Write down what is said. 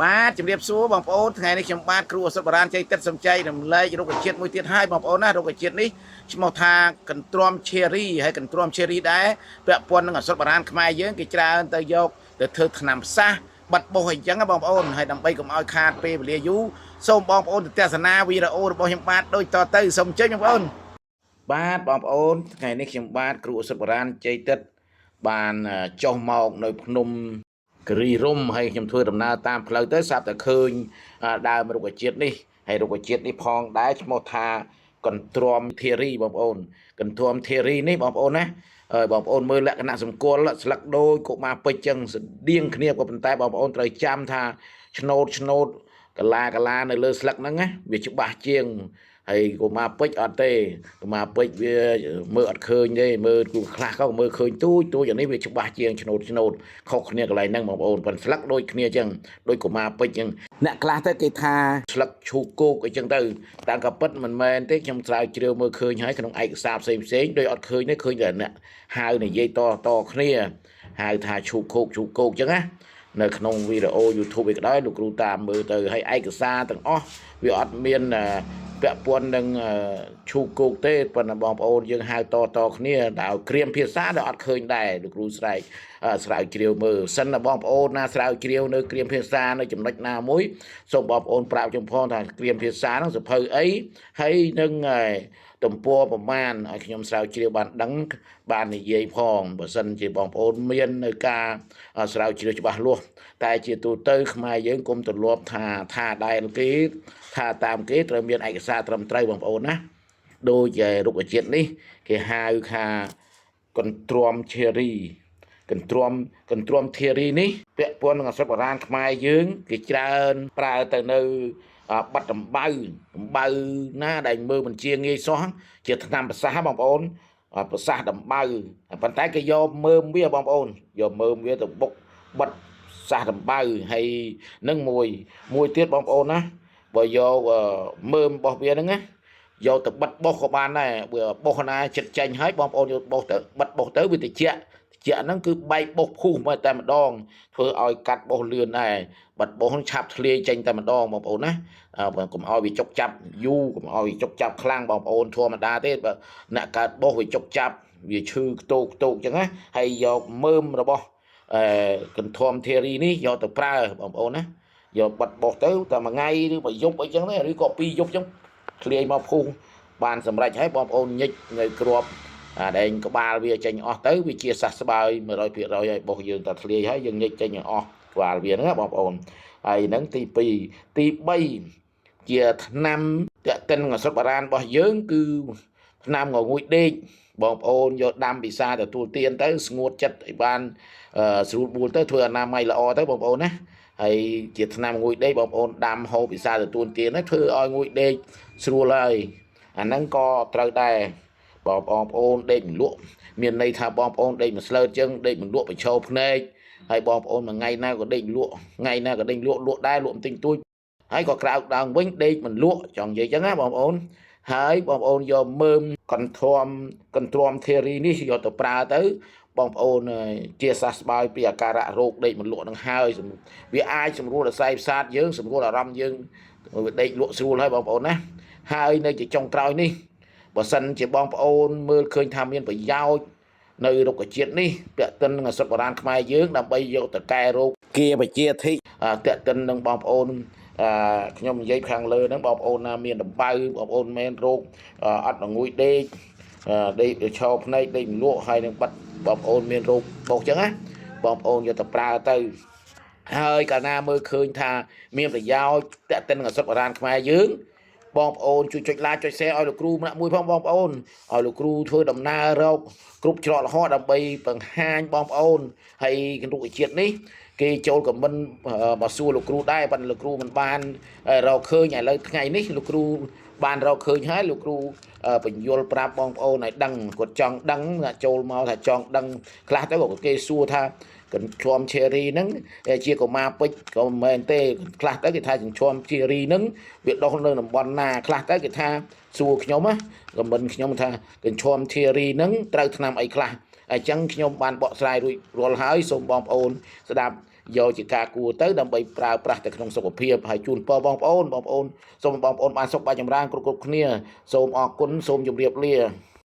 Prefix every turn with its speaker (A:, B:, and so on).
A: បាទជំរាបសួរបងប្អូនថ្ងៃនេះខ្ញុំបាទគ្រូឱសថបុរាណជ័យទឹកសំចៃរំលែករុក្ខជាតិមួយទៀតហើយបងប្អូនណារុក្ខជាតិនេះឈ្មោះថាកន្ទ្រាំឈេរីហើយកន្ទ្រាំឈេរីដែរពាក់ព័ន្ធនឹងឱសថបុរាណខ្មែរយើងគេច្រើនទៅយកទៅធ្វើថ្នាំផ្សះបាត់បោះអីចឹងណាបងប្អូនហើយដើម្បីកុំឲ្យខាតពេលវេលាយូរសូមបងប្អូនទៅទស្សនាវីដេអូរបស់ខ្ញុំបាទដូចតទៅសូមអញ្ជើញបងប្អូនបាទបងប្អូនថ្ងៃនេះខ្ញុំបាទគ្រូឱសថបុរាណជ័យទឹកបានចុះមកនៅភ្នំ គិរីរំហើយខ្ញុំធ្វើដំណើរតាមផ្លូវទៅស្រាប់តែឃើញដើមរុក្ខជាតិនេះហើយរុក្ខជាតិនេះផងដែរឈ្មោះថាកន្ទ្រាំធារីបងប្អូនកន្ទ្រាំធារីនេះបងប្អូនណាហើយបងប្អូនមើលលក្ខណៈសម្គាល់ស្លឹកដូចកុមារពេជ្រចឹងស្តៀងគ្នាក៏ប៉ុន្តែបងប្អូនត្រូវចាំថាឆ្នោតឆ្នោតកាឡាកាឡានៅលើស្លឹកហ្នឹងណាវាច្បាស់ជាងហើយកុមារពេជ្រអត់ទេកុមារពេជ្រវាមើលអត់ឃើញទេមើលគូខ្លះក៏មើលឃើញទូចទូចអានេះវាច្បាស់ជាងឆ្នោតឆ្នោត ខុសគ្នាកន្លែងហ្នឹងបងប្អូនប៉ុន្តែស្លឹកដូចគ្នាចឹងដូចកុមារពេជ្រចឹងអ្នកខ្លះទៅគេថាស្លឹកឈូកគោកអីចឹងទៅតាមក៏ពិតមិនមែនទេខ្ញុំស្រាវជ្រាវមើលឃើញហើយក្នុងឯកសារផ្សេងផ្សេងៗដូចអត់ឃើញទេឃើញតែអ្នកហៅនិយាយតតគ្នាហៅថាឈូកគោកឈូកគោកចឹងណានៅក្នុងវីដេអូ YouTube ឯក៏ដោយលោកគ្រូតាមមើលទៅហើយឯកសារទាំងអស់វាអត់មានពាក់ព័ន្ធនឹងឈូកគោកទេប៉ុន្តែបងប្អូនយើងហៅតតគ្នាដោយក្រៀមភាសាដែលអត់ឃើញដែរលោកគ្រូស្រែក ស្រាវជ្រាវមើលសិនណាបងប្អូនណាស្រាវជ្រាវនៅក្រៀមភាសានៅចំណុចណាមួយសូមបងប្អូនប្រាប់ខ្ញុំផងថាក្រៀមភាសាហ្នឹងសភៅអីហើយនឹងទំព័រប្រមាណឲ្យខ្ញុំស្រាវជ្រាវបានដឹងបាននិយាយផងបើសិនជាបងប្អូនមាននៅការស្រាវជ្រាវច្បាស់លាស់តែជាទូទៅខ្មែរយើងគុំទម្លាប់ថាថាដែលគេថាតាមគេត្រូវមានឯកសារត្រឹមត្រូវបងប្អូនណាដូចរុក្ខជាតិនេះគេហៅថាកន្ទ្រាំឈេរី កន្ទ្រាំកន្ទ្រាំធារីនេះពាក់ព័ន្ធនឹងអសរបុរាណខ្មែរយើងគេច្រើនប្រើទៅនៅបាត់ដំបៅដំបៅណាដែលមើលមិនជាងាយសោះជាថ្នាំប្រសាសបងប្អូនប្រសាសដំបៅប៉ុន្តែគេយកមើមវាបងប្អូនយកមើមវាទៅបុកបិទសះដំបៅហើយនឹងមួយមួយទៀតបងប្អូនណាបើយកមើមរបស់វាហ្នឹងណាយកទៅបិទបោះក៏បានដែរវាបោះណាចិត្តចេញហើយបងប្អូនយកបោះទៅបិទបោះទៅវាតិច ជាហ្នឹងគឺបែកបោះភុះមកតែម្ដងធ្វើឲ្យកាត់បោះលឿនដែរបាត់បោះហ្នឹងឆាប់ធ្លាយចេញតែម្ដងបងប្អូនណាកុំឲ្យវាចុកចាប់យូរកុំឲ្យវាចុកចាប់ខ្លាំងបងប្អូនធម្មតាទេបើអ្នកកើតបោះវាចុកចាប់វាឈឺខ្ទោកខ្ទោកអញ្ចឹងណាហើយយកមើមរបស់អឺកន្ធំធារីនេះយកទៅប្រើបងប្អូនណាយកបាត់បោះទៅតែមួយថ្ងៃឬមួយយប់អីចឹងទេឬក៏ពីរយប់ចឹងធ្លាយមកភុះបានសម្រេចហើយបងប្អូនញិចនៅគ្រាប់ អាដែងក្បាលវាចេញអស់ទៅវាជាសះស្បើយ100%ហើយបោះយើងតែធ្លាយហើយយើងញិចចេញឲ្យអស់ក្បាលវាហ្នឹងណាបងប្អូនហើយហ្នឹងទី2ទី3ជាថ្នាំតេតិនអសុបរានរបស់យើងគឺថ្នាំងងួយដេកបងប្អូនយកដាំពិសាទទួលទានទៅស្ងួតចិត្តឲ្យបានស្រួលបួលទៅធ្វើអនាម័យល្អទៅបងប្អូនណាហើយជាថ្នាំងួយដេកបងប្អូនដាំហូបពិសាទទួលទានទៅធ្វើឲ្យងួយដេកស្រួលហើយអាហ្នឹងក៏ត្រូវដែរ បងប្អូនដេកមិនលក់មានន័យថាបងប្អូនដេកមិនស្លើតចឹងដេកមិនលក់បញ្ឈរភ្នែកហើយបងប្អូនមួយថ្ងៃណាក៏ដេកលក់ថ្ងៃណាក៏ដេកលក់លក់ដែរលក់បន្តិចបន្តួចហើយក៏ក្រោកដើមវិញដេកមិនលក់ចង់និយាយចឹងណាបងប្អូនហើយបងប្អូនយកមើមកន្ទ្រាំកន្ទ្រាំធារីនេះយកទៅប្រើទៅបងប្អូនជាសះស្បើយពីអាការៈរោគដេកមិនលក់នឹងហើយវាអាចសម្រួលដល់សៃផ្សាតយើងសម្រួលអារម្មណ៍យើងវាដេកលក់ស្រួលហើយបងប្អូនណាហើយនៅជាចុងក្រោយនេះ បើសិនជាបងប្អូនមើលឃើញថាមានប្រយោជន៍នៅរុក្ខជាតិនេះពាក់ទិននឹងអសរបុរាណខ្មែរយើងដើម្បីយកទៅកែរោគគាបជាធិតាក់ទិននឹងបងប្អូនខ្ញុំនិយាយខាងលើហ្នឹងបងប្អូនណាមានដំបៅបងប្អូនមានរោគអត់ងួយដេកដេកឈរភ្នែកដេកមលក់ហើយនឹងបាត់បងប្អូនមានរោគបោកចឹងណាបងប្អូនយកទៅប្រើទៅហើយកាលណាមើលឃើញថាមានប្រយោជន៍តាក់ទិននឹងអសរបុរាណខ្មែរយើងបងប្អូនជួយចុច like ចុច share ឲ្យលោកគ្រូម្នាក់មួយផងបងប្អូនឲ្យលោកគ្រូធ្វើដំណើររកគ្រប់ច្រកល្ហកដើម្បីបង្ហាញបងប្អូនហើយរុក្ខជាតិនេះគេចូលខមមិនមកសួរលោកគ្រូដែរប៉ុន្តែលោកគ្រូមិនបានរកឃើញឥឡូវថ្ងៃនេះលោកគ្រូបានរកឃើញហើយលោកគ្រូបញ្យលប្រាប់បងប្អូនឲ្យដឹងគាត់ចង់ដឹងចូលមកថាចង់ដឹងខ្លះទៅក៏គេសួរថាកញ្ជុំឈេរីហ្នឹងជាកុមារពេជ្រក៏មិនមែនទេខ្លះទៅគេថាកញ្ជុំឈេរីហ្នឹងវាដុះនៅតំបន់ណាខ្លះទៅគេថាសួរខ្ញុំណាខមមិនខ្ញុំថាកញ្ជុំធារីហ្នឹងត្រូវថ្នាំអីខ្លះអញ្ចឹងខ្ញុំបានបកស្រាយរួចរាល់ហើយសូមបងប្អូនស្ដាប់ យកជាការគួរទៅដើម្បីប្រើប្រាស់ទៅក្នុងសុខភាពហើយជូនពរបងប្អូនបងប្អូនសូមបងប្អូនបានសុខបានចម្រើនគ្រប់គ្រប់គ្នាសូមអរគុណសូមជម្រាបលា។